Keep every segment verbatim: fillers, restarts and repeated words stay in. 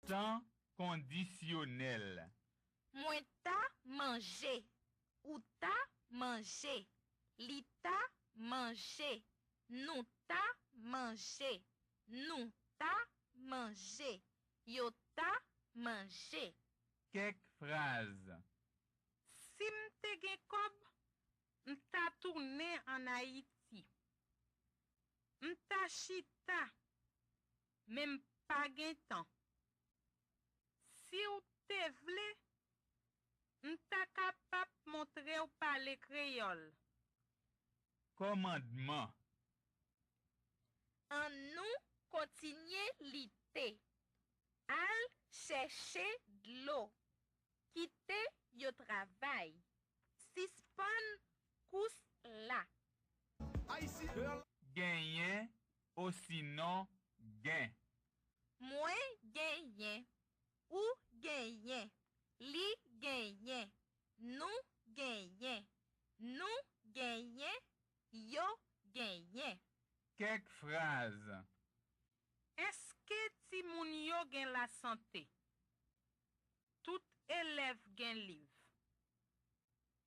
Tan kondisyonèl. Mwen ta manje. Ou ta manje. Li ta manje. Nou ta manje. Nou ta manje. Yo ta manje. Kèk fraz. Si m te gen kòb, m ta tounen ann Ayiti. M ta chita, men m pa gen tan. Si w te vle, m ta kapab montre w pale kreyòl. Kòmandman. Annou kontinye lite. Al chèche dlo. Kite yo travay. Sispann kous la. Genyen osinon gen. Mwen genyen. Ou genyen. Li genyen. Nou genyen. Nou genyen. Yo genyen. Kèk fraz. Èske timoun yo gen lasante? Tout elèv gen liv.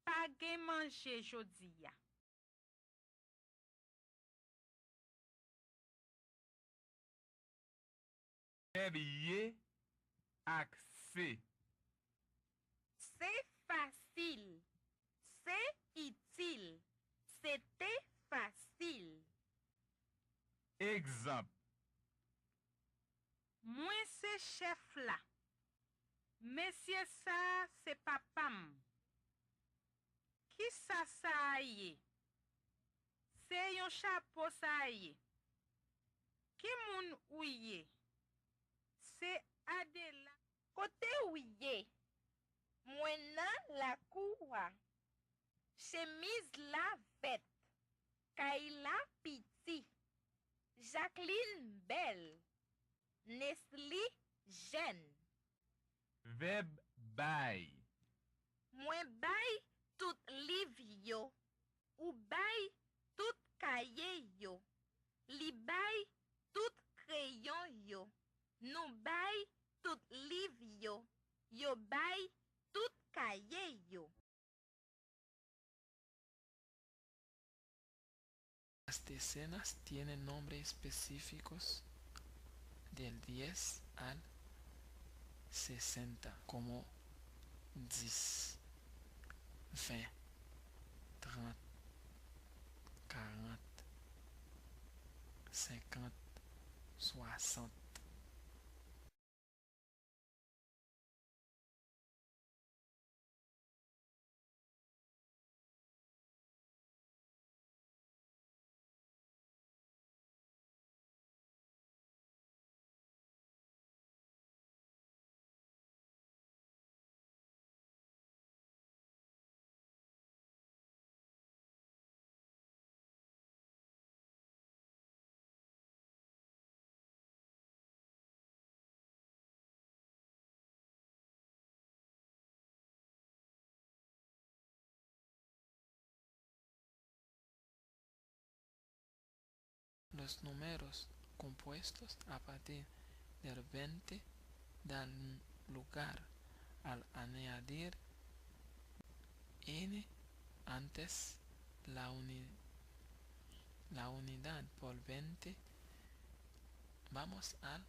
Pa gen manje jodi a. Vèb ye ak se. Se fasil. Se itil. Se te fasil. Egzanp. Mwen se chèf la. Mesye sa a se papa m. Kisa sa a ye? Se yon chapo sa a ye. Ki moun ou ye? Se Adela. Kote w ye? Mwen nan lakou a. Chemiz la vèt. Kay la piti. Jacqueline bèl. Nesly jèn. Vèb bay. Mwen bay tout liv yo. Ou bay tout kaye yo. Li bay tout kreyon yo. Nou bay tout liv yo. Yo bay tout kaye yo. Las decenas tienen nombres específicos del diez al sesenta, como diez, veinte, trente, quarante, cinquante, soixante. Los números compuestos a partir del veinte dan lugar al añadir ene antes la uni-, la unidad por veinte. Vamos al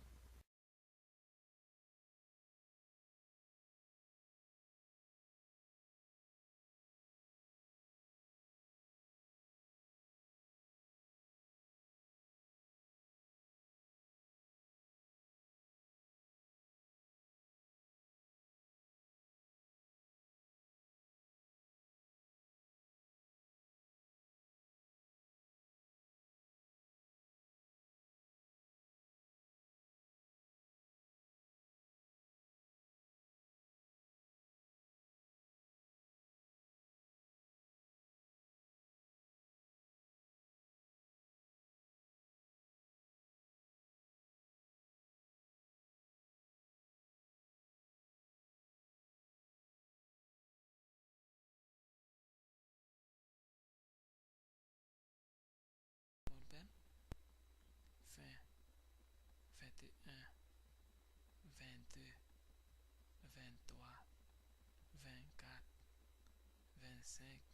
Vennsenk,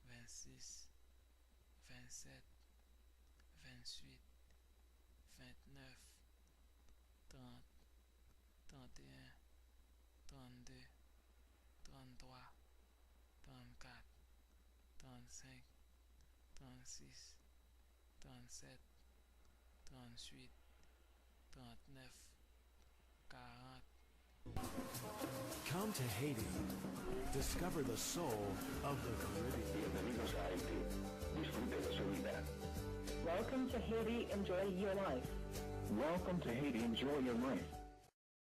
vennsis, vennsèt, vennuit, vennèf, trant, tranteyen, trannde, tranntwa, trannkat, trannsenk, trannsis, trannsèt, trannuit, trannèf, karant. Come to Haiti. Discover the soul of the Caribbean. Bienvenidos a Haití. Disfrute de su vida. Welcome to Haiti. Enjoy your life. Welcome to Haiti. Enjoy your life.